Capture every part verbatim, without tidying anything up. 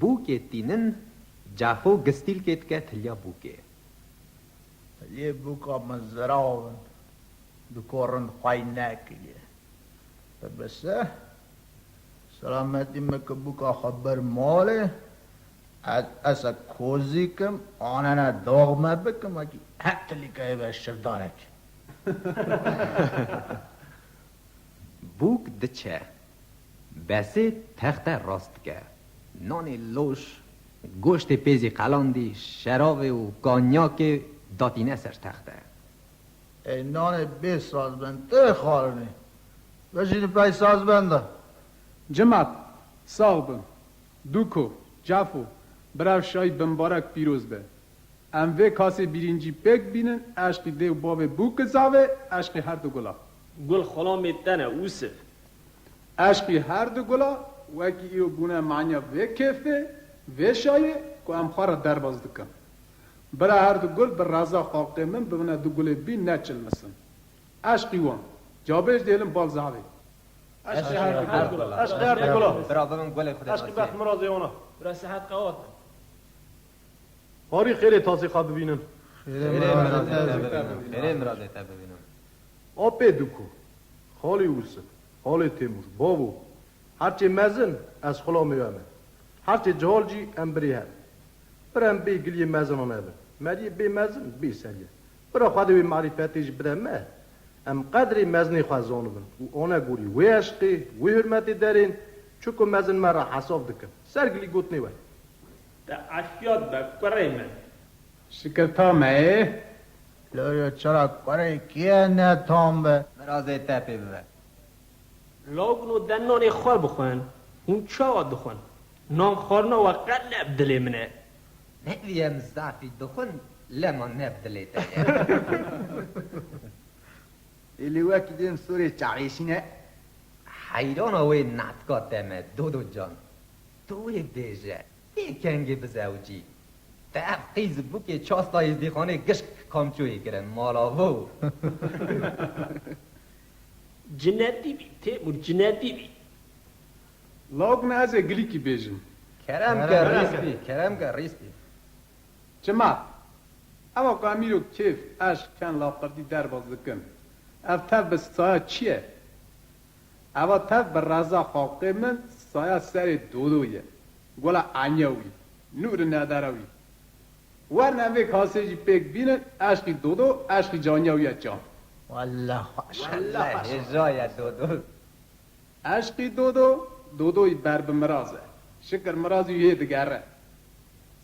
Bûkê tînin, Cafo gistîlkê dike tiliya bûkê. Tiliyê bûka min zirav in. Duko rind xwey nekiriye. Bibise, selametî min ki bûka xwe bir malê, ez, ez ê kozî kim, anene dax me bikim, wekî her tilîkeyê be şirdarek. Bûk diçe. Besê texte rast dike. Nanê loş, goştê pêzî qelandî, şeravê û kanyakê datîne ser texte. Ey nanê bê saz bin, tê xwarinê. Vejînî pey saz benda. Cimat, sax bin. Duko, Cafo, bira şayî bimbarek pîroz be. Em vê kasê bîrîncî pêk bînin, eşqî dê û bavê bû kizavê, eşqî her du gula. Gul xulamê te ne, Ûsif. Eşqî her du gula, wekî îro bûne manya vê kêfê, vê şayê ku em xwe re derbas dikin. Bira her du gul bi reza xalqê min bibine du gulê bî neçilmisin. Eşqî wan, cabêj dêlin bal zavê. Eşqî her du gula. Eşqî her du gula. Bira bibin gulê Xwedê Eşqî nasî. Bext mirazê wana. Bira sihet qewat. Harî xêrê tasî xwe bibînin. Xêrê miradê te bibînin. Xêrê miradê te bibînin. Apê Duko, xalê Ûsif, xalê Têmûr, bavo, herçê mezin ez xulamê we me. Herçê cihal jî em birê hev. Bira em bê giliyê mezinan hebin. Meriyê bê mezin bê seriye. Bira Xwedê wê marîfetê jî bide me. Em qedrê mezinê xwe zanibin û ane gorî wê eşqê, wê hurmetê derên, çuko mezin me re hesab dikin. Ser gilî gotinê we. Te efiyat be kurê min. Şikir tam e. Lorê çira kurê kî ye ne tam be? Mirazê te pê bibe. Lawgno de nanê xwe bixwin. Hûn çawa dixwin? Nan xwarina we qet ne bi dilê min e. Ne vî em zafî dixwin, lema ne bi dilê te ye. Êlî wekî dên sorê çaxêşîne. Heyrana wê natka te me, Dodo can. Tu wê bêje, vê kengê bizewicî. Te ev qîz bûkê çasta êzdîxanê gişk kamçoyê kirin, malavo. Cinetî bî, Têmûr, cinetî bî. Lawik ne ez ê gilîkî bêjim. Kerem ke, rîs bî, kerem ke, rîs bî. Çima? Ewa ku em îro kêf, eşq, ken, laqirtî derbas dikin. Ev tev bi saya çi ye? Ewa tev bi reza xalqê min saya serê Dodo ye. Gola anya wî, nûr nedara wî. Werin em vê kasê jî pêk bînin, eşqî Dodo, eşqî caniya wî ye can. Wallah xweş. Wallah xweş. Hêja ye Dodo. Eşqî Dodo, Dodoyî ber bi miraz e. Şikir mirazî wî hê digere.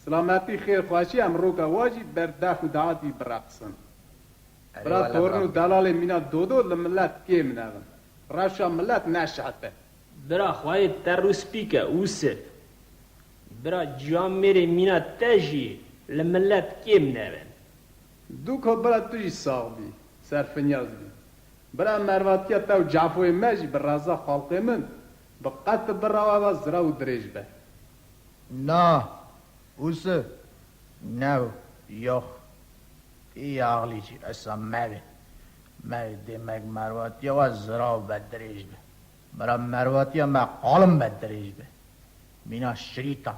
Silametî, xêr, xweşî em roka wa jî ber def û daetî bireqsin. Erê, bira wele torin û bira. Delalê mîna Dodo li milet kêm nebin. Rewşa milet neşehite. Bira xweyê te rûspî ke Ûsif. Bira ciya mêrê mîna te jî li milet kêm nebin. Dûko bira tu jî sax bî, serfinyaz bî. Bira mervatiya te û Cafoyê me jî bi reza xalqê min bi qet û bira we ve zirav û dirêj be. Na, Ûsif, new, yox. Î axlî jî esa mevê. Mevê dêmek mervatiya we zirav be, dirêj be. Bira mervatiya me qalim be, dirêj be. Mîna şirîta.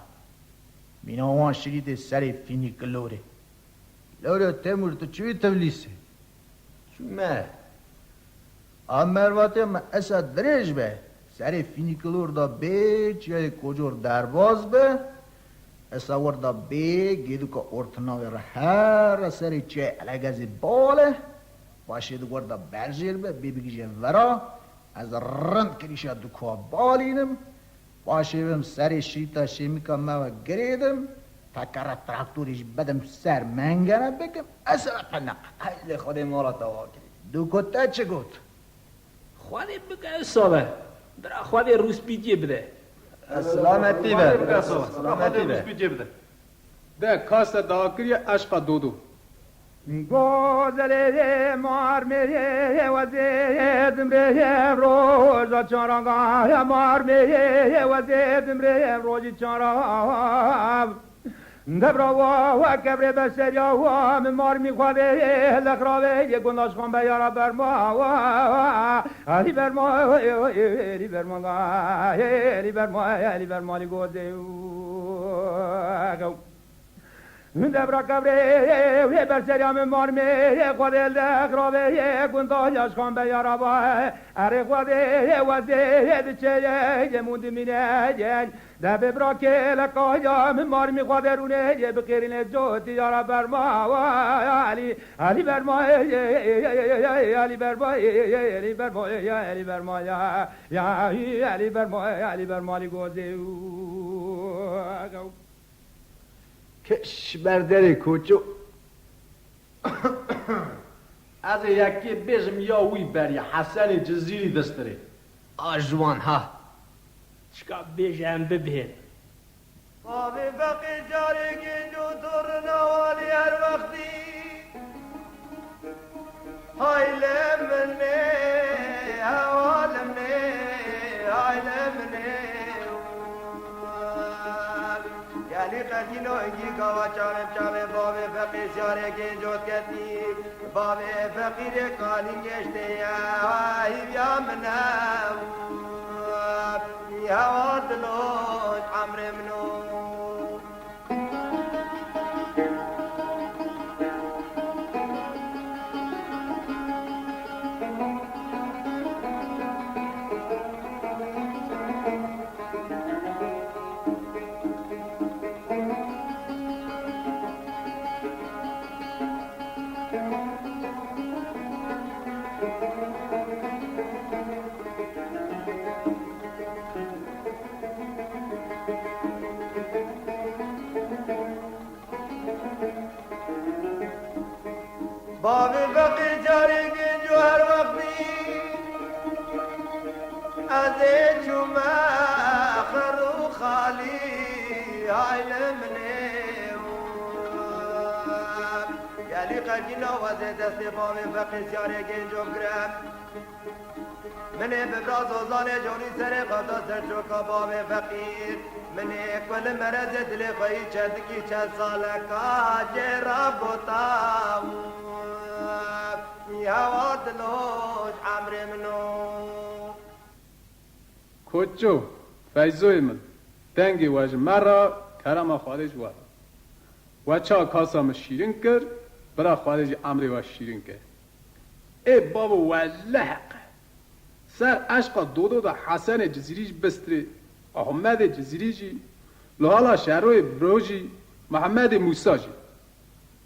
Mîna wan şirîtê serê fînîkilorê. Lewre Temûr, tu çi wî Tiflîsê? Çûme. A mervatiya me esa dirêj be. Serê fînîkilor da bê, çiyayê kocor derbaz be. Esa werda bê, gêduka ortinavê re here serê çiyayê Elegezê bale. Paşê di werda berjêr be, bê bigije vera. Ez rind kirîşa dûka balînim. Paşê bim serê şîta şêmika me ve girêdim. Tekere traktorê jî bedim ser mengene bikim. Ez re peneqe. Hey lê Xwedê mala te wa kirî. Dûko te çi got? Xwedê bike wisa be. Bira Xwedê rûspîtiyê bide. Selametî be. Xwedê bike wisa be. Selametî be. Xwedê rûspîtiyê bide. De kase dagakiriye eşqa Dodo. Gozelê mar mêrê wezê dimrê roja çaranga, mar mêrê wezê dimrê rojî çaranga. Debra wa, wa kebrê beşeriya wa, min mar mî xwedê lexravê yê gundaş xan be yara berma wa, wa, wa. Elî berma, elî berma, elî berma, elî berma, elî gozê. Hûn devra kevrê wê ber seriya min marmê, Xwedê li xirabê gunda yaş xan be ya raba. Erê Xwedê wezê diçe ye, yê mûn dimîne ye. Devê bira kêleka ya min marmî Xwedê rûnê ye, bi xêrînê cotî ya Rab berma wa Elî, Elî berma ye, Elî berma ye, Elî berma ye, Elî berma ya, ya Elî berma ye, Elî berma li gozê. Keş ber derê koço. Ez ê yekê bêjim ya wî berî Hesenê Cizîrî distirê. A ji wan ha. Çika bêje em bibihên. Bavê Feqî carê gênc û torina walî her wextî. Hay li min ê, hewa li min ê, hay li min ê. Gelî qetîno hingî gava çavê çavê bavê Feqî siyarê gênco ketî. Bavê Feqîrê kalî geştê ye, hîviya min e. Hewa diloj emrê min o. Bavê Feqî carê gênco her wextî. Ez ê çûme xer û xalî, hay li min ê. Gelî qekî nawazê destê bavê Feqî siyarê gênco girem. Min ê bi bira Zozanê Conî serê xwe da ser çoka bavê Feqîr. Min ê ku li merezê dilê xwe yî çendikî çend saleka jê re gota. Hewa diloj emrê min o. Koço, Feyzoyê min, dengê we ji me re, kerema Xwedê ji we re. We çawa kasa min şîrin kir, bira Xwedê jî emrê we şîrin ke. Ê bavo, welle heq e. Ser eşqa Dodo de Hesenê Cizîrî jî bistirê, Ahmedê Cizîrî jî, Luhala Şeroyê Bro jî, Mehemedê Mûsa jî.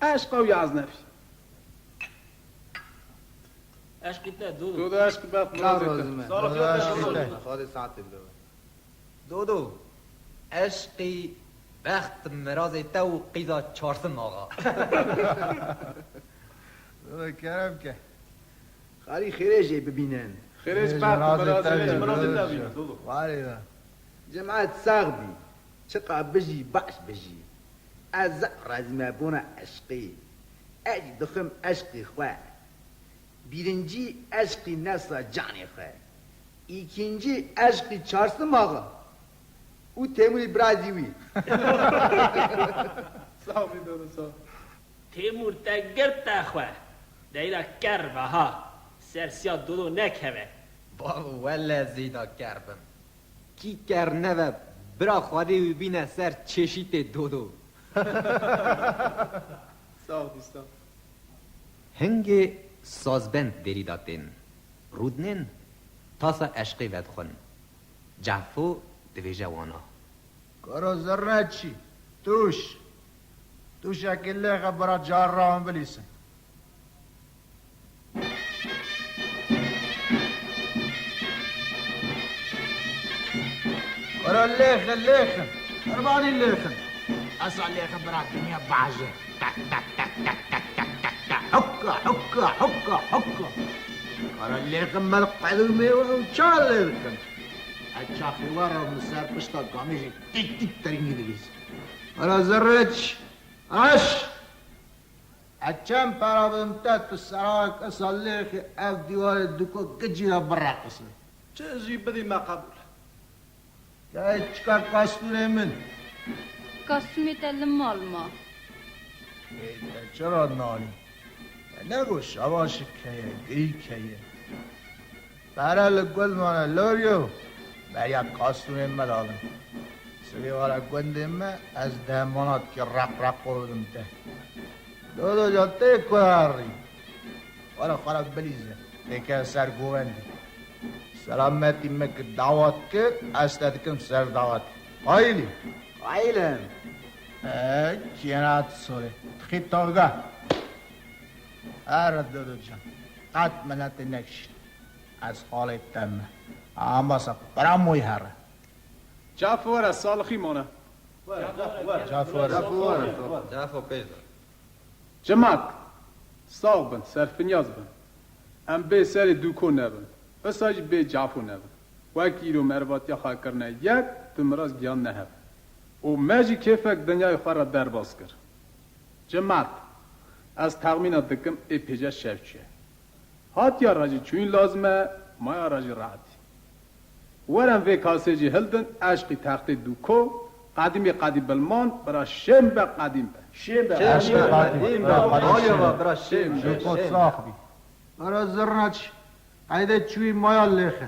Eşqa wî ez nefî. Eşqî te Dodo. Dodo eşqî bext Ka mirazê te. Rozî me. Sağ ol, Dodo eşqî te. Xwedê saetê bide we. Dodo, eşqî bext mirazê te û qîza Çarsim axa. Dodo kerem ke. Xalî xêrê jê bibînin. Xêrê ji Xêrê bext mirazê mirazê te te, bînin, mirazê te bînin, Dodo. Warê be. Cemaet sax bî. Çiqa bijî, baş bijî. Ez zaf razî me bona eşqî. Ez jî dixwim eşqî xwe. Bîrincî eşqî nefsa canê xwe. Îkincî eşqî Çarsim axa û Têmûrî birazî wî. Sağ ol, Dodo, sağ ol. Têmûr te girte xwe. Deyra ker be ha. Ser siya Dodo nekeve. Bavo, wele zêda ker bim. Kî ker neve, bira Xwedê wî bîne ser çêşîtê Dodo. Sağ ol, dîsta. Hingê sazbend derî de tên. Rûdinên tasa eşqê vedixwin. Cefo divêje wana. Kara zerre çî? Tûş. Tûşekê lêxe bira carra wan bilîsin. Were lêxin, lêxin. Qurbanî lêxin. Esa lêxin bira dinya baje. Tak, tak, tak, tak, tak, tak, tak, tak. Hukka, hukka, hukka, hukka. Were lêxin mel qedûmê we û çar lêxin. Ez çaxê we re min ser pişta gamêjê tik tik teringî dilîz. Were zerreç. Aş. Ez çend pera bidim te, tu serawek esa lêxî ev dîwarê duko gicî re bireqisî. Çi jî bidî me qebûl. Keyê çika kastûrê min. Kastûmê te li mal ma. Ê, te çira nanî? Te negot şevaşik heye, geyik heye. Pere li gul mane loryo, beriya kastûnên me dadin. Sibê were gundê me, ez deh manat ki req req bidim te. Dodo can tê ku herî. Were xwe re bilîze. Têke ser govendê. Selametî me ki dawat kir, ez te dikim ser dawat. Qayilî? Qayil im. E, kêna tu sorê. Tixî tavga. Here Dodo can. Qet minetê nekişî. Ez xalê te me. Ambasa pira moy here. Cafo were, salixî mane. Cafo were. Cafo pêş de. Cimat, sax bin, serfinyaz bin. Em bê serê dûko nebin. Wisa jî bê cafo nebin. Wek îro mervatiya xwe kirine yek, bi miraz giyan nehev. Û me jî kêfek dinyayê xwe re derbas kir. Cimat, ez texmîna dikim ê pêce şev çûye. Hatiya re jî çûyîn lazim e, maya re jî rehetî. Werin vê kasê jî hildin, eşqî textê dûko, qedîmê qedî bilman, bira şên be qedîm be. Şên be, Şên be, qedîm be, qedîm be. Aliya va bira şên be, Dûko şên be. Sax bî. Bira zirnaç, qeyde çûyî maya lêxe.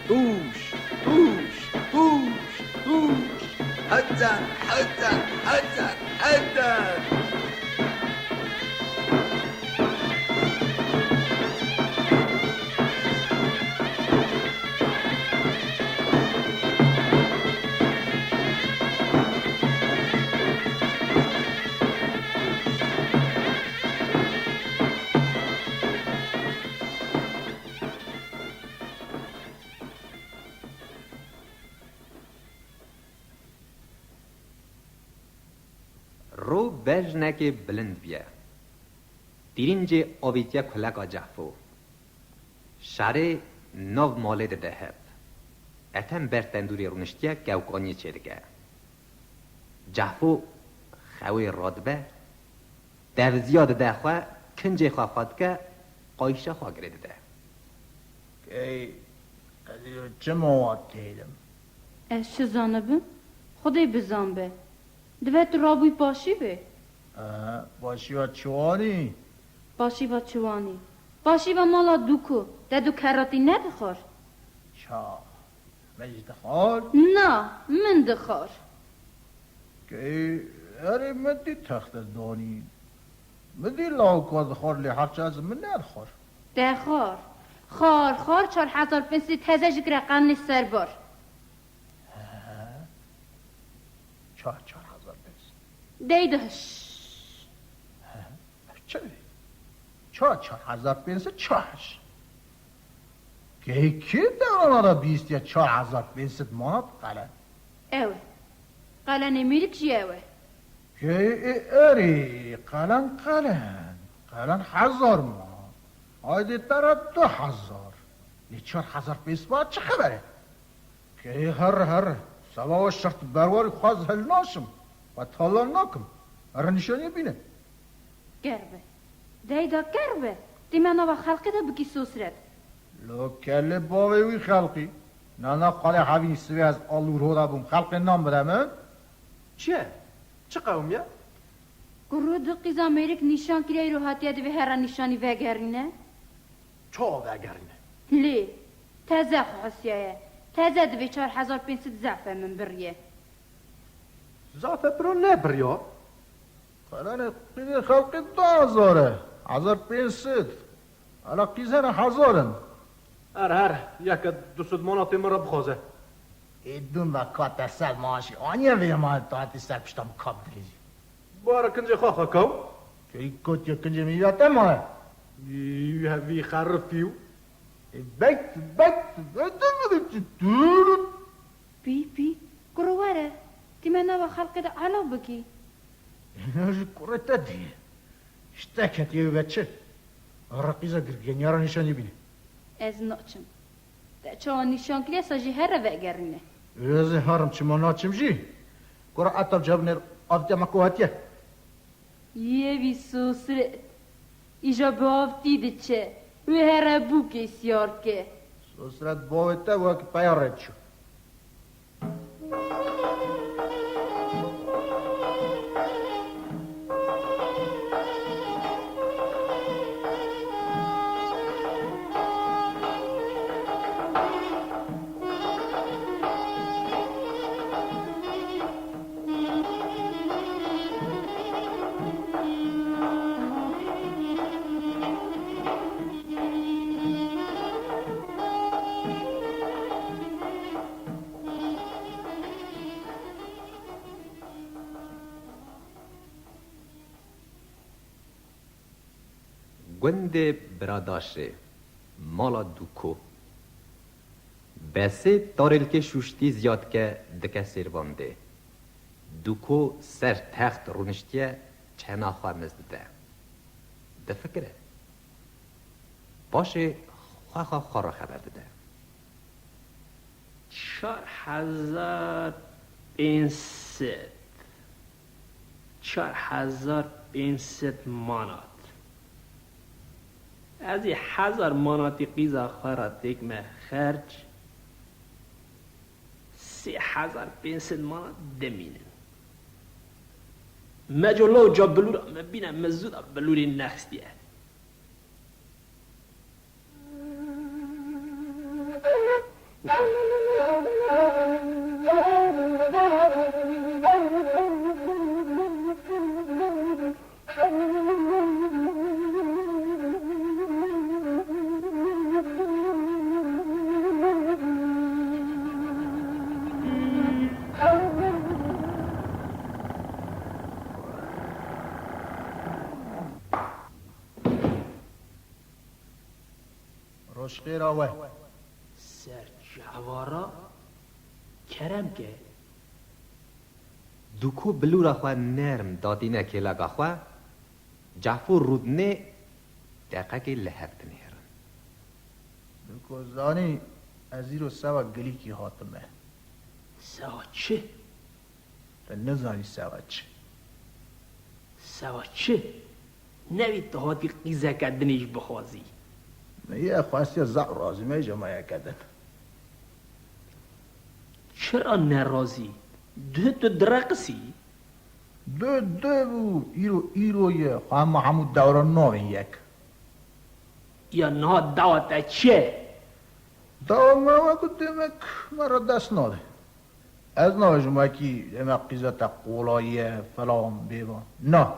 Tûş, tûş, tûş, tûş. Heten, heten, heten, heten. Ro bejnekê bilind bûye. Tîrîncê avêtiye kuleka Cefo. Şerê nav malê dide hev. Ethem ber tendûrê rûniştiye kewkaniyê çêdike. Cefo xewê radibe, tevziya dide xwe, kincê xwe xwe dike, qayşa xwe girê dide. Key, ez ê çima wan têlim? Ez çi zanibim? Xwedê bizanbe. Dibe tu rabûyî paşîvê. Ee, paşîva çi wanî? Paşîva çi wanî? Paşîva mala Dûko. Te du keratî nedixwar? Ça, me jî dixwar? Na, min dixwar. Key, erê min dî texte danî. Min dî lawika dixwar, lê her çi ez min nedixwar. Te xwar. Xwar, xwar, çar hezar pênc sed teze jî kire qenlê serbar. He. Ça çar hezar pênc sed? Dey de hiş. He. Çi? Ça çar hezar pênc sed ça hiş? Key kê te ana da bîstiye çar hezar pênc sed manat qelen? Ew e. Qelenê mêrik jî ew e. Key ê erê, qelen qelen. Qelen hezar manat. Haydê te re du hezar. Lê çar hezar pênc sed manat çi xeber e? Key herre herre. Seba we şert berwarî xwe ez hilnaşim. Xwe talan nakim. Herre nîşanî bîne. Gerbe. Deyda gerbe. Tî me nava xelqê de bikî sosret. Lo kelê bavê wî xelqî. Nana xwedê hevîn sivê ez alûr hoda bûm. Xelqê nan bide min. Çi ye? Çi qewimiye? Kuro du qîza mêrik nîşan kiriye îro hatiye divê herre nîşanî vegerîne. Çawa vegerîne? Lê teze xwe hisiyaye. Teze divê çar hezar pênc sed zefe min biriye. Zafe bira nebiriya. Qelenê qîzê xelqê du hezar e. Hezar pênc sed. Ela qîz hene hezar in. Her her, yeke du sed manatê min re bixwaze. Ê dûn ve ka te sed maaşî aniye vê êmanê tu hatî ser pişta min ka bidirêjî. Bara kincê xwe xwe kaw. Key gotiye kincê min ya te maye. Vî, vî xerifî û. Ê bek, bek, bek, bek. Pî, pî, kuro were, tî me nava xelqê de elav bikî. Êno ji kurê te dî. Ji te ketiye wê ve çi? Reqîza girgeniya re nîşanî bîne. Ez naçim. Te çawa nîşan kiriye sa jî here vegerîne. Ez ê herim çima naçim jî? Kura etab cevnêr avtiya me ku hatiye. Yê vî sosret. Îja bi avtî diçe. Wê here bûkê siyar ke. Sosret bavê te wek peya re diçû. Gundê Biradaşê, mala Dûko. Besê tarêlkê şûştî ziyadke dike sêrvandê. Dûko ser text rûniştiye, çena xwe miz dide. Difikire. Paşê xwe xwe xwe re xeber dide. Çar hezar pênc sed. Çar hezar pênc sed manat. Ez ê hezar manatî qîza xwe re têkime xerc, sê hezar pênc sed manat dimînin. Meco lo ca bilûra me bîne, me zû da bilûrê nexistiye. Roj xêra we. Ser cevara kerem ke. Dûko bilûra xwe nerm datîne kêleka xwe, Cefûr rûdinê deqekê li hev dinêrin. Dûko zanî, ez îro sewa gilîkî hatime. Sewa çi? Tu nizanî sewa çi? Sewa çi? Nevî tu hatî qîzeke dinê jî bixwazî. Min yê xwestiye zaf razî me ji mayeke din. Çira nerazî? Duh tu direqisî? Duh duh bû, îro îro ye. Xwe hema hemû dewran navên yek. Ya niha dawa te çi ye? Dawa me wek demek me re dest nade. Ez nabêjim wekî demek qîza te qolayî ye, filan, bêvan. Na.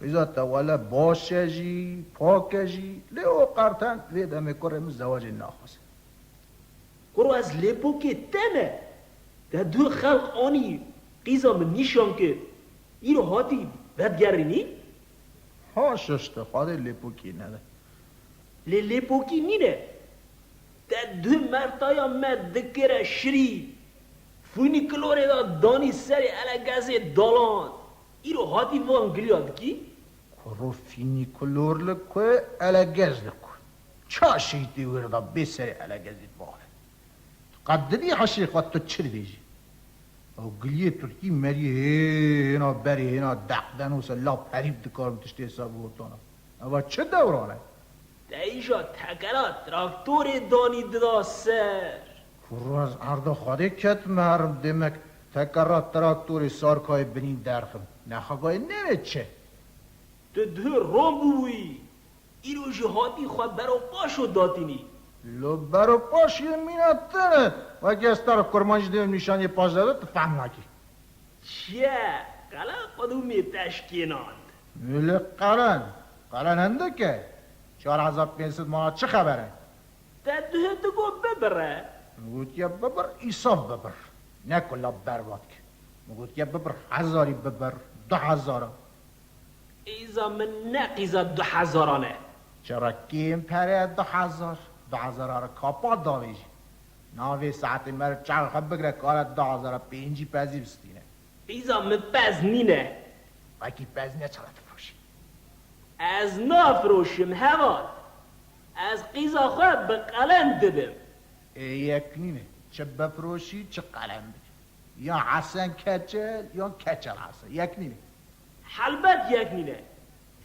Qîza te wele baş e jî, pak e jî, lê o qerten vê demê kurê min zewacê naxwaze. Kuro ez lêpokê te me. Te duh xelq anî qîza min nîşan kir. Îro hatî vedigerînî? Haşa ji te, Xwedê lêpokî nede. Lê lêpokî nîne. Te duh mertaya me dikire şirî. Fûnîkilorê de danî serê elegezê dalan. Îro hatî van giliya dikî? Kuro fînîkilor li ku, elegez li ku? Ça şehîtê wêr da bê serê elegezê bixwe. Tu qet didî heşê xwe tu çi dibêjî? Ew giliyê tirkî meriyê hê-, hêna berê hêna deqden wisa lap herîf dikar bi tiştê hesab û hotana. Eva çi dewran e? Te îja tekera traktorê danî dida ser. Kuro ez erda Xwedê ketime herim, demek tekera traktorê Sarkayê binî derxim. Nexagayê nêvê çi? Tu duh ron bûbûyî. Îro jî hatî xwe bero paşo datînî. Lo bero paş yê mîna te ne. Wekî ez te re kurmancî dêrim nîşaniyê paş de, tu fehm nakî. Çi ye? Qelen qedûmê te şikênand. Lê qelen, qelen hindik e. Çar hezar pênc sed manat çi xeber e? Te duh digot bibire. Min gotiye bibir, îsaf bibir. Ne ku lap berbat ke. Min gotiye bibir hezarî bibir, du hezara. Qîza min ne qîza du hezaran e. Çira kêm pere du hezar, du hezara re kapa davêjî. Navê saetê me re çav xwe bigire kare du hezara pêncî pezî bistîne. Qîza min pez nîne. Wekî pez ne çira difiroşî? Ez nafiroşim heval. Ez qîza xwe bi qelen didim. Ê yek nîne. Çi bifiroşî, çi qelen bidî. Ya Hesen Keçel, yan Keçel Hesen. Yek nîne. Helbet yek nîne.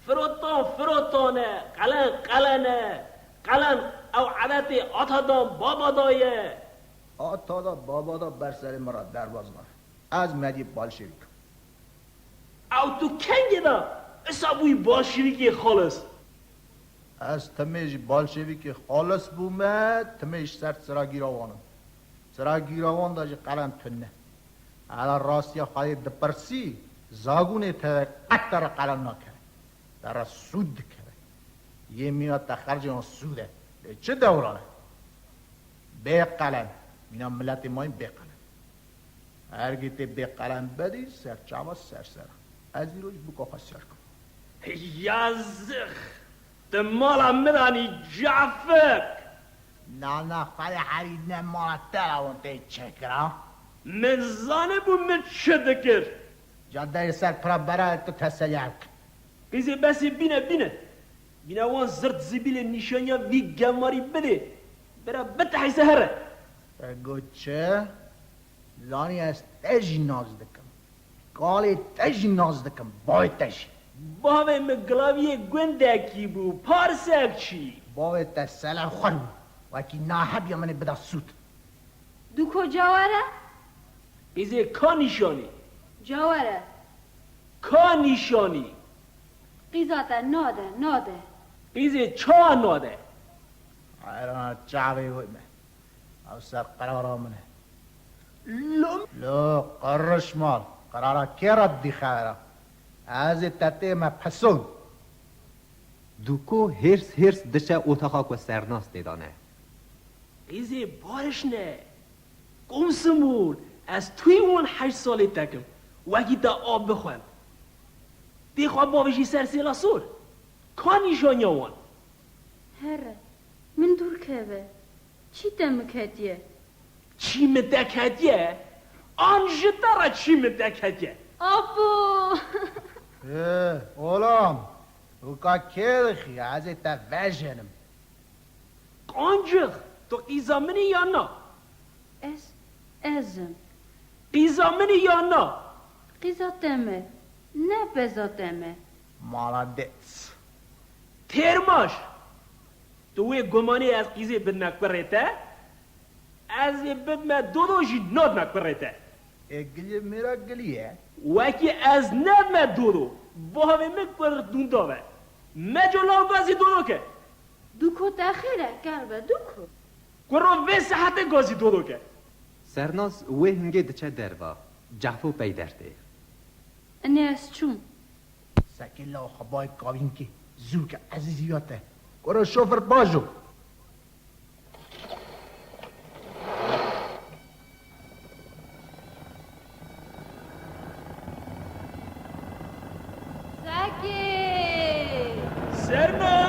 Firotan firotan e, qelen qelen e. Qelen ew edetê atadan baba da ye. Ata da baba da ber serê min re derbaz nabe. Ez meriyê bolşevîk im. Ew tu kengê de isa bûyî bolşevîkê xalis? Ez timê ji bolşevîkê xalis bûme, timê ji ser çiragîra wan im. Çiragîra wan de jî qelen tune. Hela rastiya xwedê dipirsî, zagûnê te qet te re qelen nakeve. Te re sûd dikeve. Yê mîna te xercê wan sûd e. Lê çi dewran e? Bê qelen. Mîna miletê mayîn bê qelen. Ergê tê bê qelen bedî, ser çava ser ser. Ez îro jî bûka xwe ser kim. Yazix! Te mala min anî Cafik! Na, na, Xwedê herî ne mala te ra hûn tê çêkirin. Min zanibû min çi dikir. Cadeyê ser pira berayê tu teselî ew kin. Qîzê besê bîne, bîne. Bîne wan zirt zibîlê nîşaniya vî gemarî bidê. Bira bitehîse here. Te got çi? Zanî ez te jî nas dikim. Kalê te jî nas dikim, bavê te jî. Bavê min gilaviyê gundekî bû, parsekçî. Bavê te sele xwe bû. Wekî nahebiya min ê bida sûd. Duko cawere? Qîzê ka nîşanî? Cawere. Ka nîşanî? Qîza te nade, nade. Qîzê çawa nade? Xeyrana çavê wê me. Ew ser qerara min e. Lo, lo, qiriş mal. Qerara kê re didî xevera? Ez ê te tê me peson. Duko hêrs hêrs diçe otaxa ku Sernas tê de ne. Qîzê barişne. Komsimûn, ez tuyî wan heşt salê te kim. Wekî te av bixwem. Tê xwe bavêjî ser sêla sor. Ka nîşaniya wan? Here, min dûr keve. Çî te min ketiye? Çî min te ketiye? An ji te re çî min te ketiye? Apo! Ê, olam, wika kê dixî, ez ê te vejênim. Qancix, tu qîza min î ya na? Ez, ez im. Qîza min î ya na? Qîza te me, ne peza te me. Maladêt. Têrmaş! Tu wê gumanê ez qîzê bidme kurê te? Ez ê bidme dodo jî nadme kurê te. Ê giliyê mêra gilî ye. Wekî ez nebme dodo, bavê min kur dûndav e. Meco law gazî dodo ke. Duko te xêr e, kerbe, duko. Kuro vê saetê gazî dodo ke. Sernas wê hingê diçe derva, Cafo peyder tê. Inê ez çûm. Sekê law xwe bayê kavînkê, zû ke ezîzî ya te. Kuro şofir bajo. Sekê! Serna!